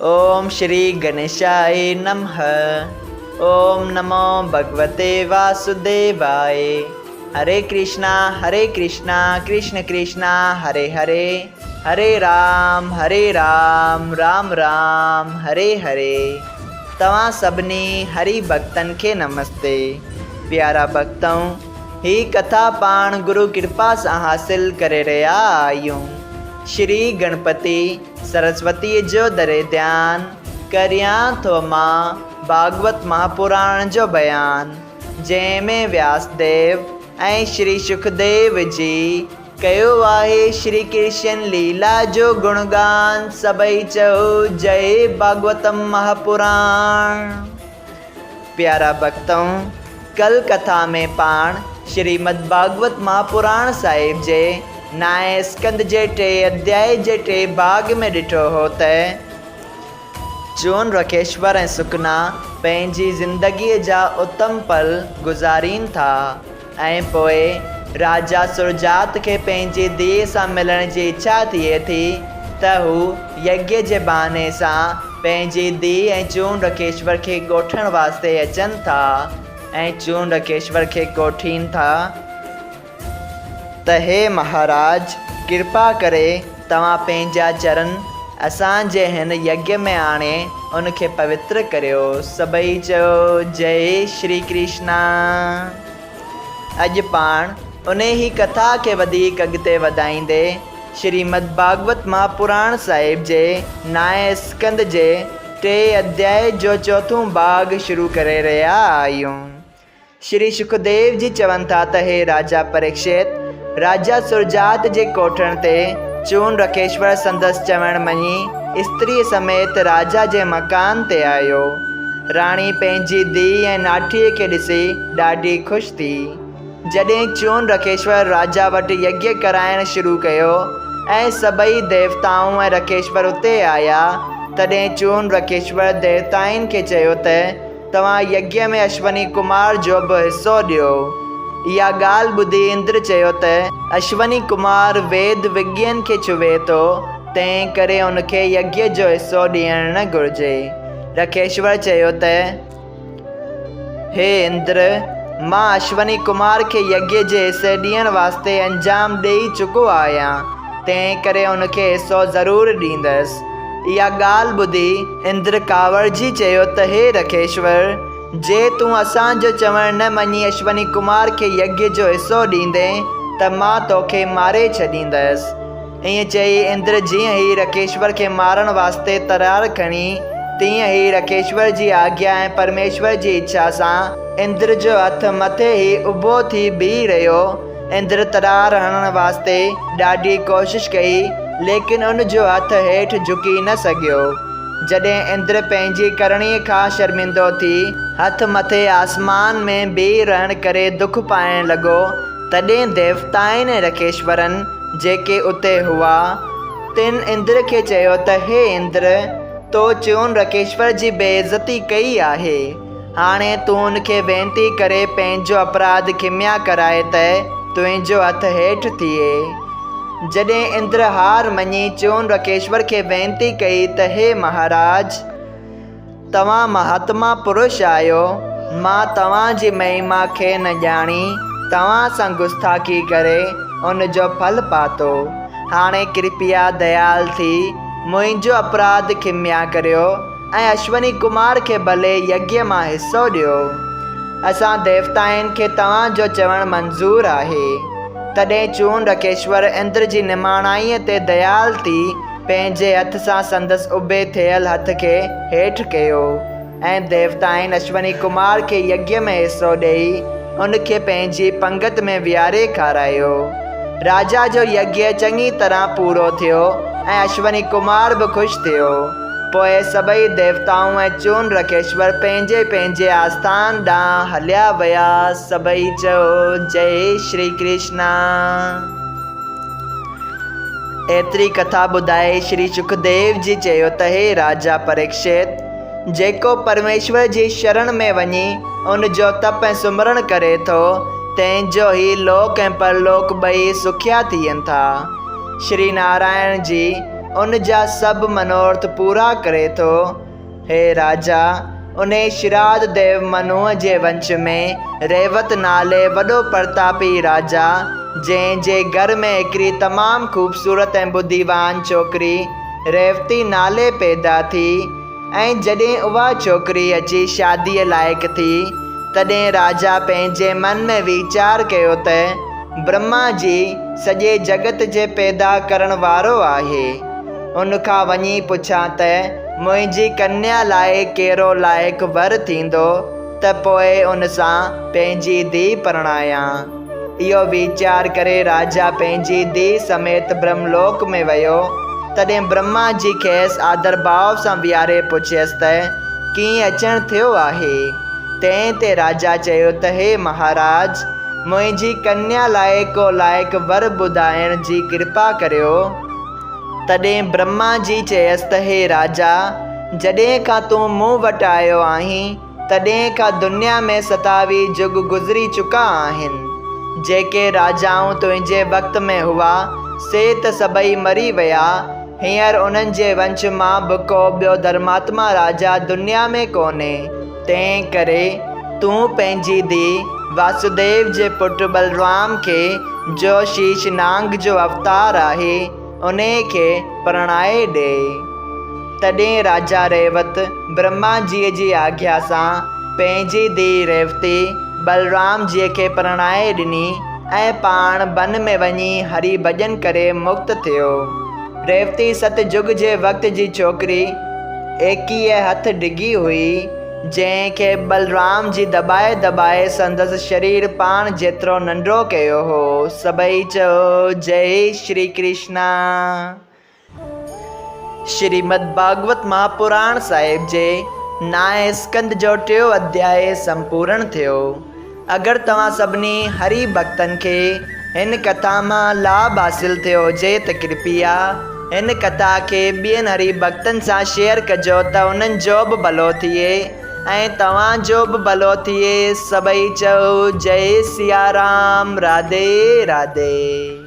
اوم شري گنيشائي نمه اوم نمو ڀڳوتي واسوديوائي هري ڪرشنا هري ڪرشنا ڪرشن ڪرشنا هري هري هري رام هري رام رام رام هري هري توهان سڀني هري ڀڳتن کي نمستي پيارا ڀڳتؤ هي ڪٿا پاڻ گرو ڪرپا سان حاصل ڪري رهيا آهيون شري گڻپتي سرسوتيء جو دري ڌيان، ڪريان ٿو مان ڀاڳوت مهاپراڻ جو بيان، جنهن ۾ وياس ديو ۽ شري شڪديو جي ڪيو آهي شري ڪرشن ليلا جو گڻگان، سڀئي چئو جئي ڀاڳوتم مهاپراڻ. پيارا ڀڳتؤ! ڪل ڪٿا ۾ پاڻ شريمد ڀاڳوت مهاپراڻ صاحب جي نائين اسڪنڌ جي ٽئين اڌيائي جي ٽئين ڀاڳ ۾ ڏٺو هو ته چون رکيشور ۽ سڪنا پنهنجي زندگيء جا اتم پل گذارين ٿا ۽ پوء راجا سرجات کي پنهنجي ڌيء سان ملڻ جي اڇا ٿئي ٿي ته هو يگيه جي بهاني سان پنهنجي ڌيء ۽ چون رکيشور کي ڳوٺڻ واسطي اچن ٿا ۽ چون رکيشور کي ڪوٺين ٿا ته هي مهاراج! ڪرپا ڪري توهان پنهنجا چرن اسان جي هن يگيه ۾ آڻي ان کي پوتر ڪريو. سڀئي چيو، جئي شري ڪرشنا. اڄ پاڻ انهي ڪٿا کي وڌيڪ اڳتي وڌائيندي شريمد ڀاڳوت مهاپراڻ صاحب جي نائين اسڪنڌ جي ٽئين اڌيائي جو چوٿون ڀاڳ شروع ڪري رهيا آهيون. شري شڪديو جي چون ٿا ته هي راجا پريڪشت! راجا سرجات جي ڪوٺڻ تي چون رکيشور سندس چوڻ مڃي استريء سميت راجا جي مڪان تي آيو. راڻي پنهنجي ڌيء ۽ ناٺيء کي ڏسي ڏاڍي خوش ٿي. جڏهن چون رکيشور راجا وٽ يگيه ڪرائڻ شروع ڪيو ۽ سڀئي ديوتائون ۽ رکيشور اتي آيا، تڏهن چون رکيشور ديوتائن کي چيو ته توهان يگيه ۾ اشوني ڪمار جو به حصو ڏيو. اها ڳالهه ٻڌي اندر چيو ته اشوني ڪمار ويد وگين کي ڇهي ٿو، تنهن ڪري ان کي يگيه جو حصو ڏيڻ نه گهرجي. رکيشور چيو ته هي اندر! مان اشوني ڪمار کي يگيه جي حصي ڏيڻ واسطي انجام ڏيئي چڪو آهيان، تنهن ڪري ان کي حصو ضرور ڏيندس. اها ڳالهه ٻڌي اندر ڪاوڙجي چيو ته هي رکيشور! جي تون اسان جو چوڻ نه مڃي اشوني ڪمار کي يگيه جو حصو ڏيندين ته مان توکي ماري ڇڏيندس. ائين چئي اندر جيئن ئي رکيشور کي مارڻ واسطي ترار کڻي تيئن ئي رکيشور جي آگيا ۽ پرميشور جي اڇا سان اندر جو هٿ مٿي ئي اڀو ٿي بيهي رهيو. اندر ترار هڻڻ واسطي ڏاڍي ڪوشش ڪئي، ليڪن ان جو هٿ هيٺ جهڪي نه سگهيو. جڏهن اندر پنهنجي ڪرڻيء کان شرمندو ٿي، هٿ مٿي آسمان ۾ بيهي رهڻ ڪري دک پائڻ لڳو، تڏهن ديوتائن ۽ رکيشورن، جيڪي اتي هئا، تن اندر کي چيو ته هي اندر! تو چون رکيشور جي بي عزتي ڪئي آهي. هاڻي تون ان کي وينتي ڪري پنهنجو اپراڌ کميا ڪرائي ته تنهنجو هٿ هيٺ ٿئي. جڏهن اندر هار مڃي چون رکيشور کي وينتي ڪئي ته هي مهاراج! توهان مهاتما پرش آهيو، مان توهان جي مهما کي نه ڄاڻي توهان سان گستاخي ڪري ان جو ڦل پاتو. هاڻي ڪرپيا ديال ٿي منهنجو اپراڌ کميا ڪريو. ۽ اشوني ڪمار کي ڀلي يگيه مان حصو ڏيو. اسان ديوتائن کي توهان جو چوڻ منظور آهي. تڏهن چون رکيشور اندر جي نماڻائيء تي ديال ٿي پنهنجي هٿ سان سندس اڀي ٿيل هٿ کي هيٺ ڪيو ۽ ديوتائن اشوني ڪمار کي يگيه ۾ حصو ڏيئي ان کي پنهنجي پنگت ۾ ويهاري کارايو. راجا جو يگيه چڱي طرح پورو ٿيو ۽ اشوني ڪمار به خوش ٿيو. پوء سڀئي ديوتائون ۽ چون رکيشور پنهنجي پنهنجي آسٿان ڏانهن هليا ويا. سڀئي چيو، جئي شري ڪرشنا. ايتري ڪٿا ٻڌائي شري شڪديو جي چيو ته هي راجا پريڪشت! جيڪو پرميشور جي شرڻ ۾ وڃي ان جو تپ ۽ سمرڻ ڪري ٿو، تنهن جو هي لوڪ ۽ پرلوڪ ٻئي سکيا ٿين ٿا. شري نارائڻ جي. ان جا سڀ منورٿ پورا ڪري ٿو. هي راجا! انهي شراڌ ديو منوء جي ونش ۾ ريوت نالي وڏو پرتاپي راجا، جنهن جي گهر ۾ هڪڙي تمام خوبصورت ۽ ٻڌيوان ڇوڪري ريوتي نالي پيدا ٿي ۽ جڏهن اها ڇوڪري اچي شاديء لائق ٿي، تڏهن راجا پنهنجي من ۾ ويچار ڪيو ته برهما جي سڄي جڳت جي پيدا ڪرڻ وارو آهي. ان کان وڃي پڇان ته منهنجي ڪنيا لاء ڪهڙو لائق ور ٿيندو ته پوء ان سان پنهنجي ڌيء پرڻايان. اهو ويچار ڪري راجا پنهنجي ڌيء سميت برهملوڪ ۾ ويو. تڏهن برهما جي کيس آدرڀاء سان ويهاري پڇيس ته ڪيئن اچڻ ٿيو آهي؟ تنهن تي راجا چيو ته هي مهاراج! منهنجي ڪنيا لاء ڪو لائق ور ٻڌائڻ جي ڪرپا ڪريو. تڏهن برهما جي چيس ته هي راجا! جڏهن کان تون مون وٽ آيو آهين، تڏهن کان دنيا ۾ 27 جڳ گذري چڪا آهن. جيڪي راجائون تنهنجي وقت ۾ هئا، سي ته سڀئي مري ويا. هينئر انهن جي ونش مان به ڪو ٻيو ڌرماتما راجا دنيا ۾ ڪونهي. تنهن ڪري تون پنهنجي ڌيء واسوديو جي پٽ بلرام کي، جو شيش نانگ جو اوتار آهي، انهي کي پرڻائي ڏي. تڏهن راجا ريوت برهما جيء جي آگيا سان پنهنجي ڌيء ريوتي بلرام جيء کي پرڻائي ڏني ۽ پاڻ بن ۾ وڃي هري ڀڄن ڪري مڪت ٿيو. ريوتي ست جڳ جي وقت جي ڇوڪري ايڪيهه هٿ ڊگهي هئي، جنهن کي بلرام جي دٻائي دٻائي سندس شرير پاڻ جيترو ننڍو ڪيو هو. سڀئي چئو جئي شري ڪرشنا. شريمد ڀاڳوت مهاپراڻ صاحب جي نائين اسڪنڌ جو ٽيون اڌيائي سمپورڻ ٿيو. اگر توهان سڀني هري ڀڳتن کي هن ڪٿا مان لاڀ حاصل ٿيو هجي ته ڪرپيا هن ڪٿا کي ٻين هري ڀڳتن سان شيئر ڪجو ته انهن جو به ڀلو ٿئي ۽ توهان جو به ڀلو ٿئي. سڀئي چئو جئي سيارام راڌي راڌي.